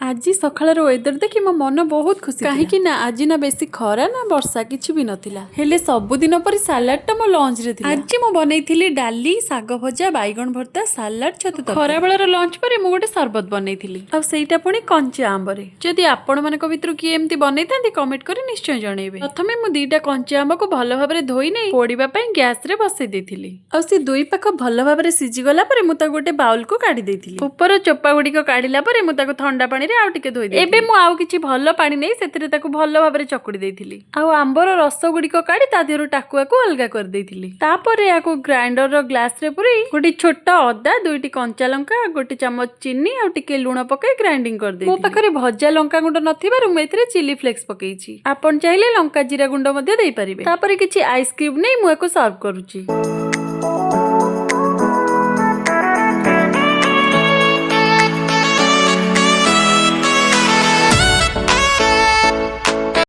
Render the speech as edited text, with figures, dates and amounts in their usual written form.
ଆଜି ସକାଳର ୱେଦର ଦେଖି ମୋ ମନ ବହୁତ ଖୁସି, କାହିଁକି ନା ଆଜି ନା ବେଶୀ ଖରା ନା ବର୍ଷା, କିଛି ବି ନଥିଲା। ହେଲେ ସବୁଦିନ ପରି ସାଲାଡଟା ମୋ ଲଞ୍ଚରେ ଥିଲା। ଆଜି ମୁଁ ବନେଇଥିଲି ଡାଲି, ଶାଗ ଭଜା, ବାଇଗଣ ଭର୍ତ୍ତା, ସାଲାଡ, ଛତୁ ତରକାରୀ। ଖରାବେଳର ଲଞ୍ଚ ପରେ ମୁଁ ଗୋଟେ ସରବତ ବନେଇଥିଲି, ଆଉ ସେଇଟା ପୁଣି କଞ୍ଚା ଆମ୍ବରେ। ଯଦି ଆପଣମାନଙ୍କ ଭିତରୁ କିଏ ଏମିତି ବନେଇଥାନ୍ତି, କମେଣ୍ଟ କରି ନିଶ୍ଚୟ ଜଣେଇବେ। ପ୍ରଥମେ ମୁଁ ଦିଟା କଞ୍ଚା ଆମ୍ବକୁ ଭଲ ଭାବରେ ଧୋଇ ନେଇ ପୋଡିବା ପାଇଁ ଗ୍ୟାସରେ ବସେଇ ଦେଇଥିଲି। ଆଉ ସେ ଦୁଇ ପାଖ ଭଲ ଭାବରେ ସିଝିଗଲା ପରେ ମୁଁ ତାକୁ ଗୋଟେ ବାଉଲକୁ କାଢି ଦେଇଥିଲି। ଉପର ଚୋପା ଗୁଡିକ କାଢିଲା ପରେ ମୁଁ ତାକୁ ଥଣ୍ଡା ପାଣିରେ ଆଉ ଟିକେ ଧୋଇ। ଏବେ ମୁଁ ଆଉ କିଛି ଭଲ ପାଣି ନେଇ ସେଥିରେ ତାକୁ ଭଲ ଭାବରେ ଚକୁଡି ଦେଇଥିଲି। ଆଉ ଆମ୍ବର ରସ ଗୁଡିକ କାଢି ତା ଦେହରୁ ଟାକୁଆକୁ ଅଲଗା କରିଦେଇଥିଲି। ତାପରେ ଏହାକୁ ଗ୍ରାଇଣ୍ଡରର ଗ୍ଲାସରେ ପୁରେଇ ଗୋଟେ ଛୋଟ ଅଦା, ଦୁଇଟି କଞ୍ଚା ଲଙ୍କା, ଗୋଟେ ଚାମଚ ଚିନି ଆଉ ଟିକେ ଲୁଣ ପକାଇ ଗ୍ରାଇଣ୍ଡିଙ୍ଗ କରିଦେଇଥିଲି। ମୋ ପାଖରେ ଭଜା ଲଙ୍କା ଗୁଣ୍ଡ ନଥିବାରୁ ମୁଁ ଏଥିରେ ଚିଲି ଫ୍ଲେକ୍ସ ପକେଇଛି। ଆପଣ ଚାହିଁଲେ ଲଙ୍କା ଜିରା ଗୁଣ୍ଡ ମଧ୍ୟ ଦେଇପାରିବେ। ତାପରେ କିଛି ଆଇସ୍କ୍ରିମ୍ ନେଇ ମୁଁ ଏହାକୁ ସର୍ଭ କରୁଛି।